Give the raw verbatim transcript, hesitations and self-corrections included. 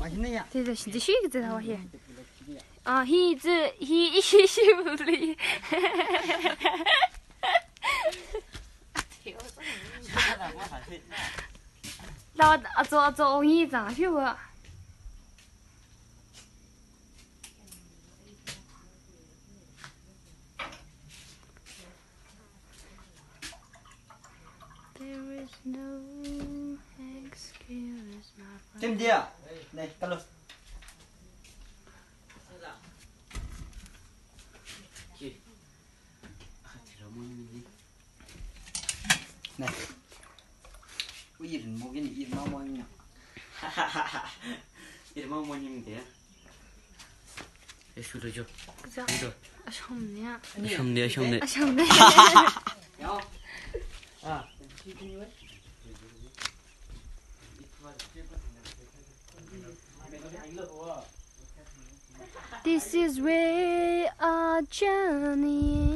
Te da shin chi shi kaji hawa hi. Ah, hi chi, hi, hi, hi, hi, hi. Lawa, azo, azo, ong yi zang, hi wa. There is no excuse, my friend. Tim dia. Nei, kalu. Nei. Ui, irin mogin, irma mogin. Irma mogin dia. Eshu dojo. Kaja. Ido. Asham nia. Asham nia, asham nia. Asham nia. Yo. Ah. This is where our journey